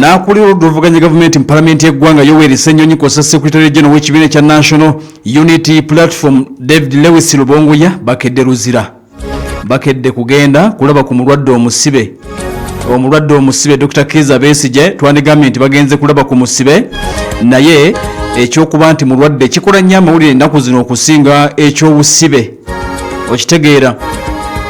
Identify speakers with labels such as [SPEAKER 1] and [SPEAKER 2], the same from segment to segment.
[SPEAKER 1] N'akulira oludda oluvuganya gavumenti mu palamenti y'eggwanga Yoweri Ssenyonyi kw'ossa Secretary General w'ekibiina ekya National Unity Platform David Lewis Lubongoya bakedde Luzira, bakedde kugenda kulaba ku mulwadde omusibe, omulwadde omusibe Dr. Kiiza Besigye. Twandigambye nti bagenze kulaba ku musibe, naye ekyokuba nti mulwadde kikola nnyo amawulire ennaku zino okusinga ekyobusibe, okitegeera?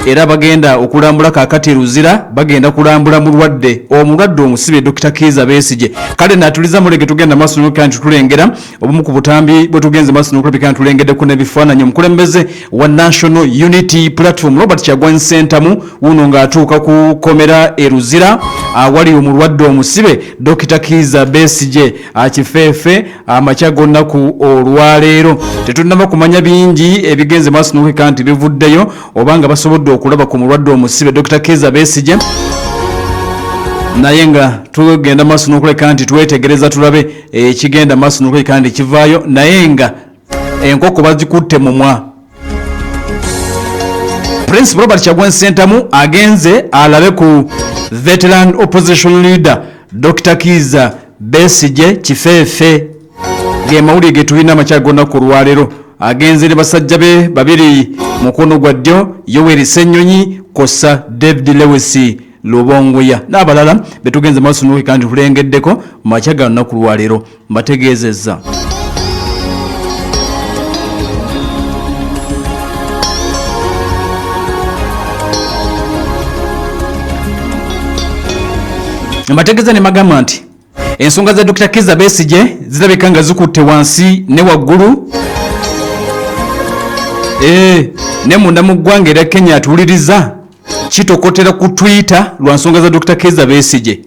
[SPEAKER 1] Era bagenda okulambula kakati Luzira, bagenda kulambula mulwadde, omulwadde omusibe Dr. Kiiza Besigye. Kale natuliza mulege, tugenda maaso nokulabika nti tulengera obumu ku butambi bwe tugenze maaso nokulabika nti tulengeddeko n'ebifaananyi. Omukulembeze wa National Unity Platform Robert Kyagulanyi Ssentamu wuno ng'atuuka ku kkomera e Luzira awali omulwadde omusibe Dr. Kiiza Besigye akifeefe amakya g'olunaku olwaleero. Tetunnaba kumanya bingi ebigenze maaso n'okulabika nti bivuddeyo oba nga basobodde okulaba ku mulwadde omusibe Dr. Kiiza Besigye, naye nga tugenda maaso n'okuleka nti twetegereza tulabe ekigenda maaso n'okuleka nti kivaayo, naye nga enkoko bazikutte mumwa. Prince Robert Kyagulanyi Ssentamu agenze alabe ku veteran opposition leader Dr. Kiiza Besigye Kifeefe. Ge mawulire ge tulina amakya g'olunaku olwaleero. Agenze ne basajja be babiri, mukono gwa ddyo Yoweri Ssenyonyi kw'ossa David Lewis Lubongoya n'abalala betugenze maaso n'okuleka nti tulengeddeko makya ga lunaku lwaleero. Mbategeezezza mbategeeza ne magamba nti ensonga za Dr. Kiiza Besigye zirabika nga zikutte wansi ne waggulu, ne munda mu ggwanga erya Kenya atuwuliriza kitokotera ku Twitter lwa nsonga za Dr. Kiiza Besigye.